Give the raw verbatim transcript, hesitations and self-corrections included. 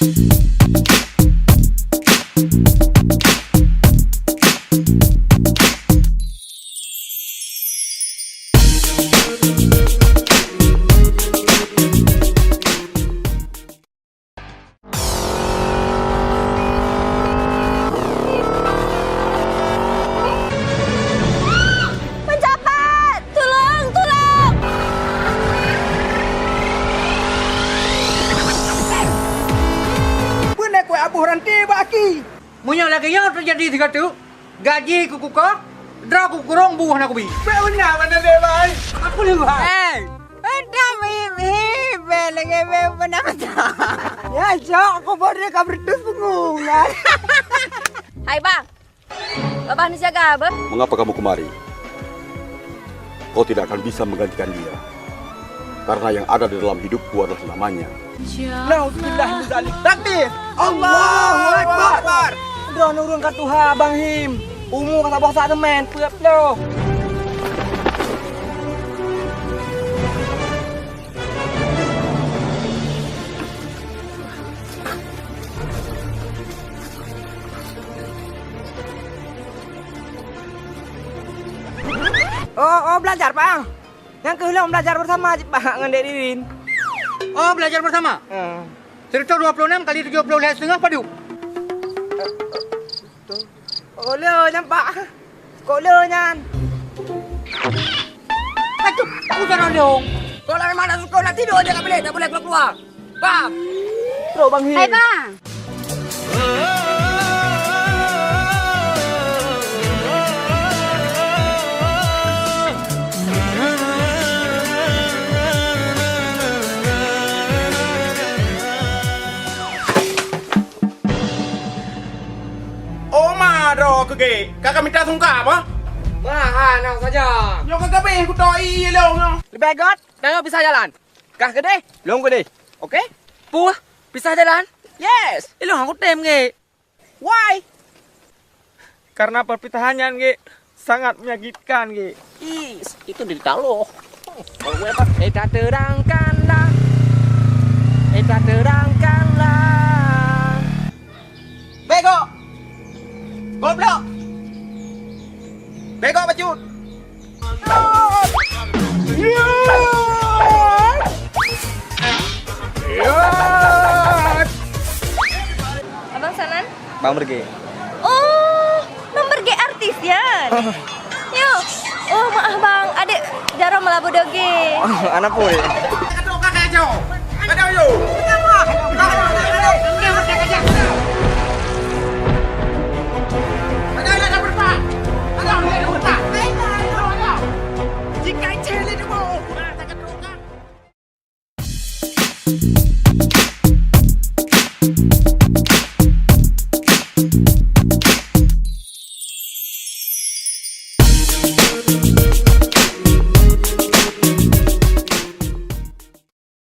Peucapat! Tulông! Tulông! Peue na kuék aboh ranté bak aki? Meunyoe lagèe nyoe teujadi sigoe teuk, gaji kukukoh, droe kukurông, bu hana kubi. Bèk beuna mandum lé, Bai. Aku lé, Bai. Eh, entah mimpi, bèk lagèe bèk beuna mata. Ya, jok, aku baru ka bertus punggong. Hai, Bang. Babah neujaga, beuh? Mengapa kamu kemari? Kau tidak akan bisa menggantikan dia. Karena yang ada di dalam hidupku adalah namanya. Nauzubillah min zalik. Takbir! Allahu Akbar! Droeneuh ureueng ka tuha, Bang Him. Umu ka saboh sak teumèn, peuet ploh. Oh, oh, belajar, Bang. Nyang keuh lôn belajar bersama cit, Bang, ngon Dek Ririn. Oh, belajar bersama? Heeh. Sireutoh dua puluh enam kali tujuh puluh lhèe setengah padum? Oh, le nyan, Pak. Sekolah nyan. Aduh, udah dong. Kalau memang nak sekolah, tidur aja tak boleh, tak boleh keluar-keluar. Paham? Trok, Bang Him. Hai, Bang. Oma droe keu gèt, ka ka mita sungkam, ah? Bah, hana saja. Nyoe ka habéh kuto ié lôn nyoe. Leubeh gèt, tanyoe pisah jalan. Kah keudeh, lôn keudeh. Oke? Puh, pisah jalan? Yes. Ilôn hana kutem gèt. Why? Karena perpisahan nyan gèt sangat menyakitkan gèt. Is, itu derita loh. Ita terangkanlah, ita terangkanlah. Bego! Goblok! Bego bacut! Abang Sanan? Bang Berge. Oh, Bang Berge artis nyan. Yo. Oh, maaf Bang, adik jaroe meulabu doge. Anak pun.